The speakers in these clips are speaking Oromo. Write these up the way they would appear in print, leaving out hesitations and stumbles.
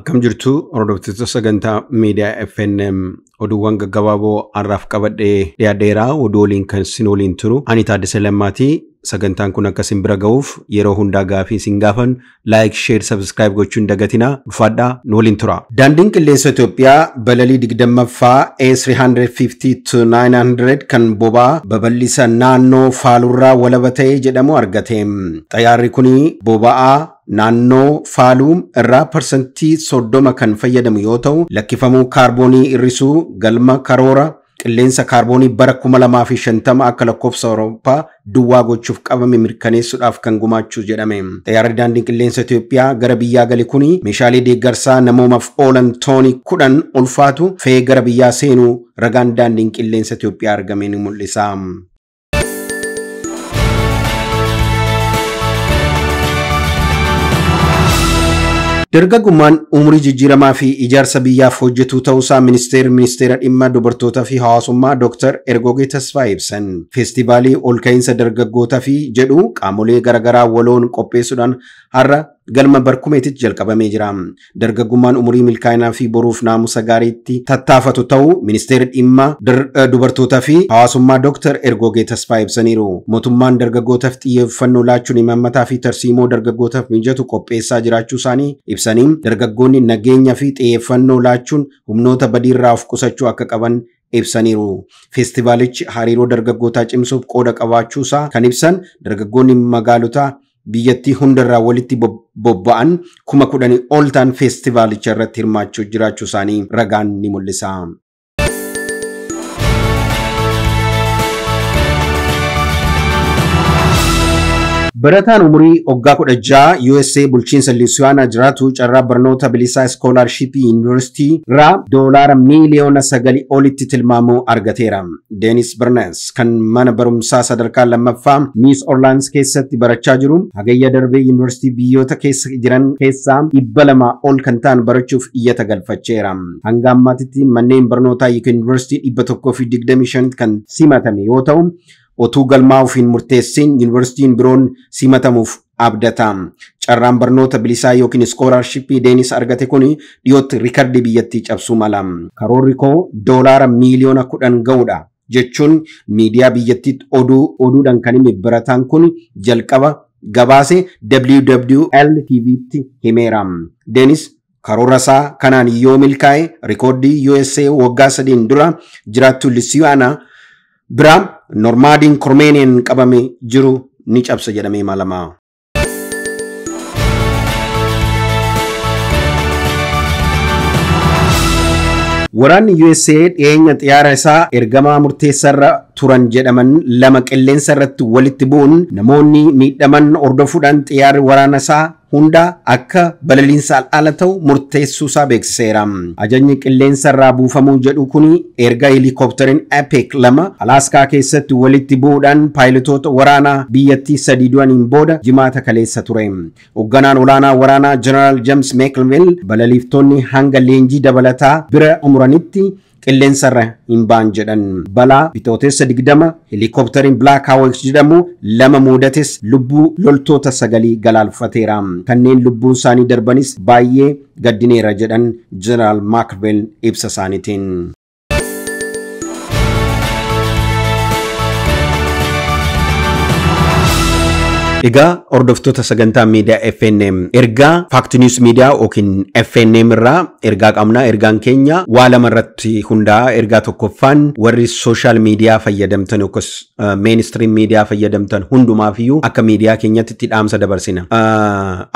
Akkam jirtu hordoftoota sagantaa miidiyaa FNM oduuwwan gaggabaaboo har'aaf qabadhee dhiyaadheera. Oduu waliin kan isin waliin turu ani Taaddasee Lammaatii. Sagantaan kun akka isin bira ga'uuf yeroo hundaa gaafii isin gaafan like, share, subscribe gochuun hin dagatinaa. Ulfaadhaa nu waliin tura. Daandiin qilleensa Itoophiyaa balalii 20ffaa A350-900 kan boba'aa babal'isa naannoo Faalurraa walaba ta'e jedhamu argate. Xayyaarri kun boba'aa naannoo Faaluu irraa 30% kan fayyadamu yoo ta'u, lakkifamuu kaarboonii hir'isuu galma karoora qilleensa kaarboonii bara 2050 akka lakkoofsa Awurooppaa duwwaa gochuuf qabame mirkaneessuudhaaf kan gumaachuu jedhame. Xayyaarri daandii qilleensa Itoophiyaa gara biyyaa gale kuni meeshaalee deeggarsaa namoomaaf oolan toonii 10 ulfaatu fe'ee gara biyyaa seenuu ragaan daandiin qilleensa Itoophiyaa argame ni mul'isa. Dargaggummaan umurii jijjiiramaa fi ijaarsa biyyaaf hojjetu ta'uusaa ministeera dhimma dubartootaa fi hawaasummaa Dr. Ergogee Tasfaayee ibsan. Feestivaalii olka'iinsa dargaggootaa fi jedhu qaamolee garaagaraa waloon qopheessuudhaan har'a galma barkumeetitti jalqabamee jira. Dargaggummaan umurii milkaa'inaa fi boruuf naamusa gaariitti tattaafatu ta'uu ministeerri dhimma dubartootaa fi hawaasummaa Dr. Ergogee Tasfaayee ibsaniiru. Mootummaan dargaggootaaf xiyyeeffannoo laachuun imammataa fi tarsiimoo dargaggootaaf mijatu qopheessaa jiraachuu isaanii ibsanii dargaggoonni nageenya fi xiyyeeffannoo laachuun humnoota badiirraa of qusachuu akka qaban ibsaniiru. Feestivaalichi hariiroo dargaggootaa cimsuuf qooda qabaachuusaa kan ibsan dargaggoonni magaalotaa biyyattii hundarraa walitti bobba'an 10,000 ol ta'an feestivaalicha irratti hirmaachuu jiraachuu isaanii ragaan ni mul'isa. Barataan umurii waggaa 16 USA bulchiinsa Luusiyaanaa jiraatu carraa barnoota bilisaa iskoolaarshippii yuunivarsiitii irraa $9 miiliyoona olitti tilmaamu argateera. Deenis Barnes kan mana barumsaa sadarkaa lammaffaa Niw Orleans keessatti barachaa jiru hagayya darbee yuunivarsiitii biyyoota keessa jiran keessaa 200 ol kan ta'an barachuuf iyyata galfacheera. Hanga ammaatitti manneen barnootaa yuunivarsiitii 125 kan simatame yoo ta'u, otuu galmaa'uuf hin murteessin yuunivarsiitiin biroon simatamuuf abdata. Carraan barnoota bilisaa yookiin iskoolaarshippii Deenis argate kun dhiyootti riikardii biyyattii cabsuu mala. Karoorri koo $10 miiliyoona ga'uudha jechuun miidiyaa biyyattiitti oduudhaan kan hime barataan kun jalqaba gabaase WWL TV'tti himeera. Deenis karoora isaa kanaan yoo milkaa'e rikoordii USA waggaa 3 dura jiraattu Luusiyaanaa biraa Noormaadiin Kormeeniyaan qabame jiru ni cabsa jedhamee malama. Waraanni USA dhiyeenya xiyyaara isaa ergamaa murteessarra turan jedhaman lama qilleensa irratti walitti bu'uun namoonni miidhaman hordofuudhaan xiyyaarri waraana isaa hunda akka balaliinsa ala ta'u murteessuusaa beeksiseera. Ajajni qilleensa irraa buufamuu jedhu kun erga heelikooptariin APEC 2 Alaaskaa keessatti walitti bu'uudhaan paayiletoota waraanaa biyyattii 3 du'aniin booda jimaata kaleessa ture. Hoogganaan olaanaa waraanaa Jeneraal James McMillan balaliiftoonni hanga leenjii dabalataa bira xumuranitti qilleensarra hin ba'an jedhan. Balaa bitootessa 20 heelikooptariin Black Hawk jedhamu lama muudates lubbuu loltoota 9 galaalfateera. Kanneen lubbuun isaanii darbanis baay'ee gaddineera jedhan Jeneraal McMillan ibsa isaaniitiin. Egaa hordoftoota sagantaa miidiyaa FNM ergaa Fact News Media yookiin FNM irraa ergaa qabna. Ergaan keenya waa lama irratti hundaa'a. Ergaa tokkoffaan warri sooshaal miidiyaa fayyadamtan yookiis mainstream miidiyaa fayyadamtan hundumaafiyyuu akka miidiyaa keenyatti itti dhaamsa dabarsina.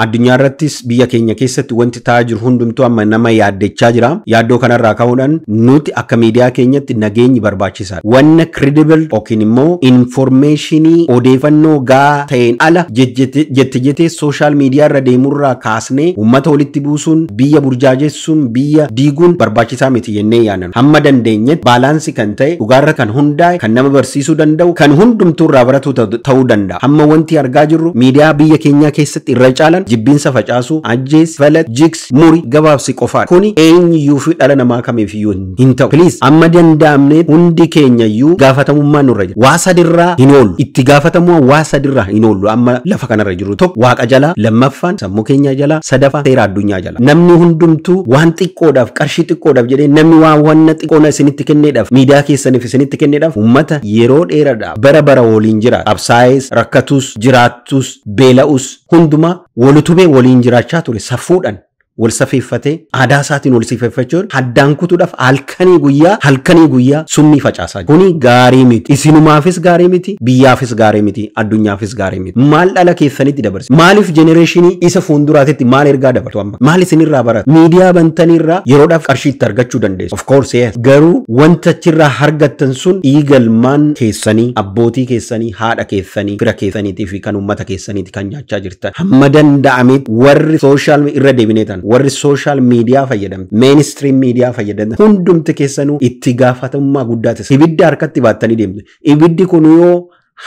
Addunyaa irrattis biyya keenya keessatti wanti ta'aa jiru hundumtuu amma nama yaaddechaa jira. Yaaddoo kanarraa ka'uudhaan nuti akka miidiyaa keenyatti nageenyi barbaachisaadha. Wanna credible yookiin immoo informationii odeeffannoo gahaa ta'een ala jette jettee sooshaal miidiyaa irra deemurraa kaasnee uummata walitti buusuun biyya burjaajessuun biyya diiguun barbaachisaa miti jennee yaadan. Hamma dandeenyetti baalaansii kan ta'e dhugaarra kan hundaa'e kan nama barsiisuu danda'u kan hundumtuu irraa baratu ta'uu danda'a. Hamma wanti argaa jirru miidiyaa biyya keenyaa keessatti irra caalan jibbiinsa facaasuu, ajjees, falat, jigs, muri gabaabsi qofaadha. Kuni eenyuyyuu fi dhala namaa kamiifiyyuu hin ta'u. Please amma danda'amne hundi keenyayyuu gaafatamummaa nurra jira. Waa sadirraa hin oolu. Itti gaafatamummaa waa sadirraa hin oolu. Amma Amma lafa kanarra jiru tokko waaqa jalaa, lammaffaan sammuu keenya jalaa, sadaffaan seera addunyaa jalaa. Namni hundumtuu waan xiqqoodhaaf, qarshii xiqqoodhaaf jedhee, namni waan wanna xiqqoona isinitti kenneedhaaf, miidiyaa keessaniif isinitti kenneedhaaf, uummata yeroo dheeraadhaaf bara bara waliin jira. Qabsaa'es, rakkatus, jiraattus, beela'us, hundumaa walutubee waliin jiraachaa ture, safuudhaan wal safeeffatee, aadaa isaatiin wal safeeffachuun addaan kutuudhaaf halkanii guyyaa summii facaasaa jiru. Kuni gaarii miti. Isinumaafis gaarii miti, biyyaafis gaarii miti, addunyaafis gaarii miti. Maal dhala keessanitti dabarse? Maaliif generation isa fuulduraatitti maal ergaa dabartu amma? Maal isinirraa barata? Miidiyaa bantaniirraa yeroodhaaf qarshii itti argachuu dandeessu. Of course, yes. Garuu wanta achirraa argattan sun dhiigalmaan keessanii, abbootii keessanii, haadha keessanii, fira keessaniitii fi kan uummata keessaniiti kan nyaachaa jirtan. Hamma danda'ametti warri social irra deebinee tan, warri social media fayyadamte, mainstream media fayyadamte, hundumti keessanuu itti gaafatamummaa guddaa ta'e. Ibidda harkatti baattanii deemtu. Ibiddi kun yoo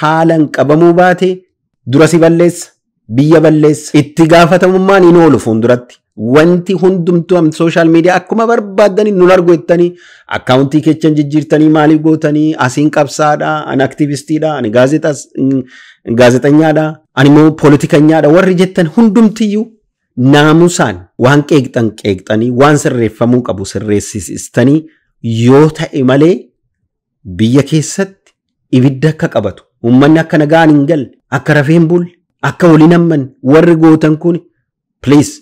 haalaan qabamuu baate dura si balleessa, biyya balleessa. Itti gaafatamummaan hin oolu fuulduratti. Wanti hundumtuu social media akkuma barbaaddanii nun argu jettanii account keessan jijjiirtanii, maaliif gootanii, asiin qabsaadha, ani activistiidha, ani gaazexanyaadha, ani immoo poolitikanyaadha warri jettan hundumtiyyuu naamusaan waan qeeqxan qeeqxanii, waan sirreeffamuu qabu sirreessistanii yoo ta'e malee, biyya keessatti ibidda akka qabatu, uummanni akka nagaan hin galle, akka rafee hin bulle, akka waliin hammanne warri gootan kun, please,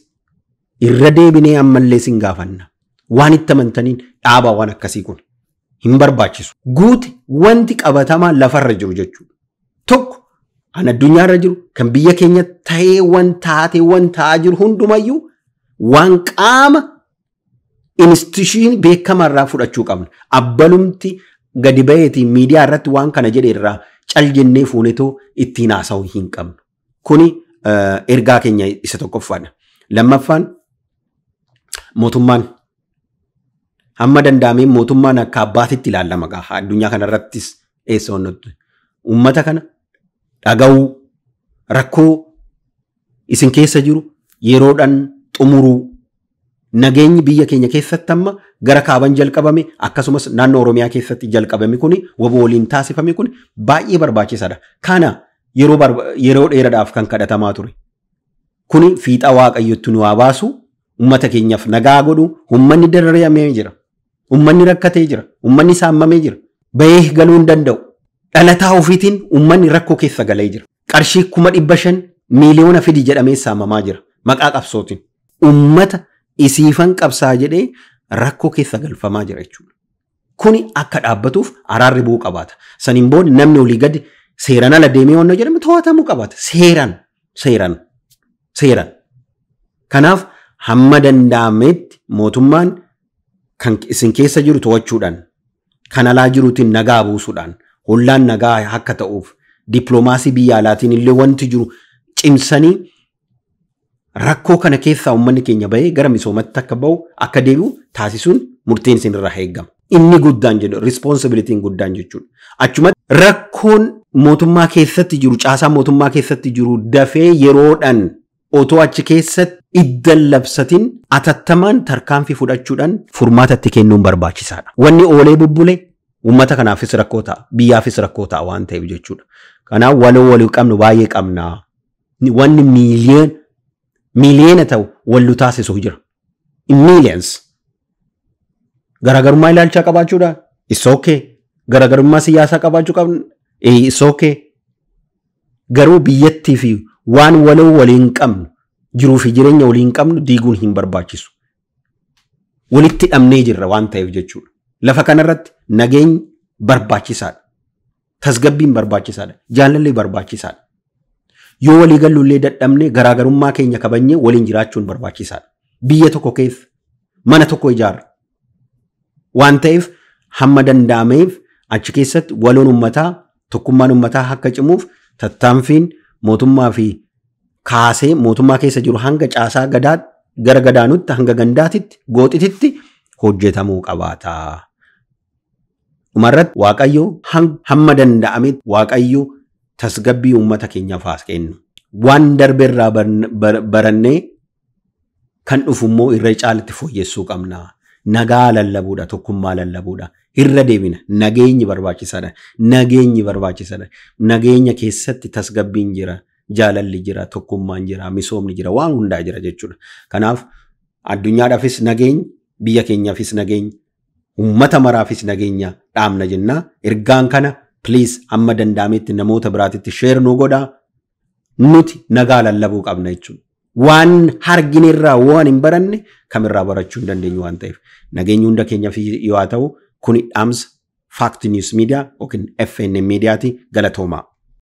irra deebinee ammallee sin gaafanna. Waan itti amantaniin dhaabaa, waan akkasii kun hin barbaachisu. Guute wanti qabatamaa lafarra jiru jechuudha. Tokko kan addunyaarra jiru, kan biyya keenya ta'ee, wan taatee wan ta'aa jiru hundumayyuu waan qaama institution beekamarraa fudhachuu qabna. Abbalumti gadi baheetiin miidiyaa irratti waan kana jedhe irraa cal jennee fuunetoo ittiin haasa'uu hin qabnu. Kuni ergaa keenya isa tokkoffaadha. Lammaffaan, mootummaan hamma danda'ameen, mootummaan akka abbaatitti ilaalama gaha addunyaa kanarrattis eessa onnottu. Uummata kana dhaga'uu, rakkoo isin keessa jiru yeroodhaan xumuruu, nageenyi biyya keenya keessatti amma gara kaaban jalqabame, akkasumas naannoo Oromiyaa keessatti jalqabame kuni, WBO waliin taasifame kun baay'ee barbaachisaadha. Kana yeroo dheeraadhaaf kan kadhatamaa ture. Kuni fiixa Waaqayyotti nu haa baasu, uummata keenyaaf nagaa godhu. Uummanni dararamee jira. Uummanni rakkatee jira. Uummanni saammamee jira. Bahee galuu hin danda'u. Dhalataa ofiitiin uummanni rakkoo keessa galee jira. Qarshii 500,000, miiliyoona fidi jedhamee saamamaa jira. Maqaa qabsootiin. Uummata isiifan qabsaa jedhee rakkoo keessa galfamaa jira jechuudha. Kuni akka dhaabbatuuf araarri bu'uu qabaata. Saniin booda namni olii gadi seeraan ala deemee waan jedhame to'atamuu qabaata. Seeraan, seeraan, seeraan. Kanaaf hamma danda'ametti mootummaan kan isin keessa jiru to'achuudhaan, kan alaa jiruutiin nagaa buusuudhaan, hollaan nagaa akka ta'uuf dippiloomaasii biyya alaatiin illee wanti jiru cimsanii, rakkoo kana keessaa uummanni keenya bahee gara misoomatti akka bahu, akka deebi'u taasisuun murteen isinirraa eegama. Inni guddaan jedhu, responsibilityn guddaan jechuudha. Achumatti rakkoon mootummaa keessatti jiru, caasaa mootummaa keessatti jiru dafee yeroodhaan otoo achi keessatti iddan labsatin atattamaan tarkaanfii fudhachuudhaan furmaata itti kennuun barbaachisaadha. Wanni oolee bubbule uummata kanaafis rakkoo ta'a, biyyaafis rakkoo ta'a waan ta'eef jechuudha. Kanaaf waloo walii qabnu baay'ee qabna. Wanni miiliyoona ta'u wallu taasisu jira. Millions. Garaagarummaa ilaalchaa qabaachuudha. It's okay. Garaagarummaa siyaasaa qabaachuu qabna. It's okay. Garuu biyyattii fi waan waloo waliin qabnu, jiruu fi jireenya waliin qabnu diiguun hin barbaachisu. Walitti hidhamnee jirra waan ta'eef jechuudha. Lafa kanarratti nageenyi barbaachisaadha. Tasgabbiin barbaachisaadha. Jaalalli barbaachisaadha. Yoo walii gallu illee dadhabne, garaagarummaa keenya kabajnee waliin jiraachuun barbaachisaadha. Biyya tokko keessa mana tokko ijaarra. Waan ta'eef hamma danda'ameef achi keessatti waloon uummataa, tokkummaan uummataa akka cimuuf tattaanfiin mootummaa fi kaasee mootummaa keessa jiru hanga caasaa gadaa gara gadaanutti, hanga gandaatitti, gooxititti hojjetamuu qabaata. Dhumarratti Waaqayyo hamma danda'ametti Waaqayyo tasgabbii uummata keenyaaf haa kennu. Waan darbe irraa barannee kan dhufu immoo irra caalitti fooyyessuu qabna. Nagaa lallabuudha, tokkummaa lallabuudha. Irra deebina. Nageenyi barbaachisaadha. Nageenyi barbaachisaadha. Nageenya keessatti tasgabbiin jira. Jaalalli jira, tokkummaan jira, misoomni jira, waan hundaa jira jechuudha. Kanaaf addunyaadhaafis nageenya, biyya keenyaafis nageenya, uummata maraafis nageenya dhaamna jennaa. Ergaan kana please amma danda'ametti namoota biraatitti share nuu godhaa. Nuti nagaa lallabuu qabna jechuudha. Waan arginerraa waan hin baranne kamirraa barachuu hin dandeenyu waan ta'eef, nageenyi hunda keenyaaf yoo haa ta'u. Kuni dhaamsa Fact News Media yookiin FNM Mediaati. Galatoomaa.